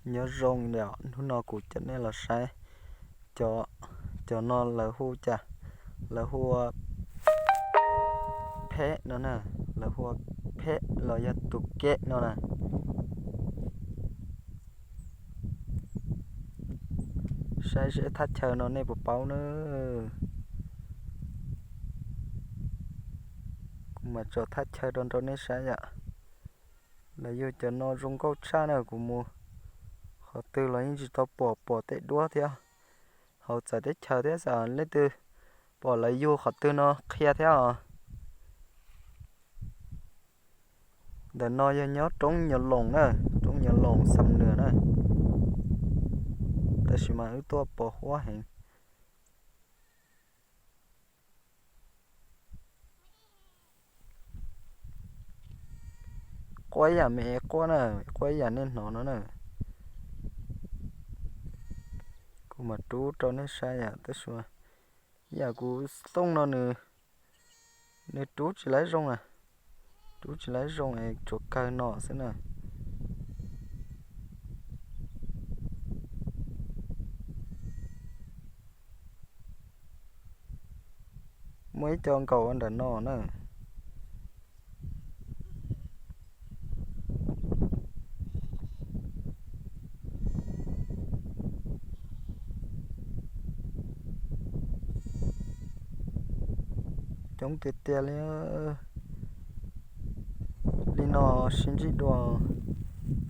Nyob zoo, hnub no kuv coj nej los saib cov, cov no lawv hu cas, lawv hu ua pheb no na, lawv hu ua pheb los yog tus keb no na. Saib zeb thaj chaw no nej puas paub na. Kuv mam tso thaj chaw rau rau nej saib yom. Lawv yug cov no zoo nkauj tshaj na, kuv mus qhov twg los yeej tsis tau pom, pom tej duab thiab, hauv txawv teb chaws thiab, xav leej twg pom lawv yug qhov twg no qhia thiab os. Ntawm no yog nyob roob Nyuas Loos na, roob Nyuas Loos Xam Nuas na, tab sis mas wb tuaj pos huab heev. Quaj ib yam me quaj na, quaj ib yam nej hnov no na. Kuv mam rub rau nej saib yom, tab sis ib yam kuv tooj no nws, nws rub tsis laib zoo na, rub tsis laib zoo es tsuas kawg no xwb na. Muaj ib co nkaus ntawm no na. Coob tiag tiag li. Li no sib ntsib dua.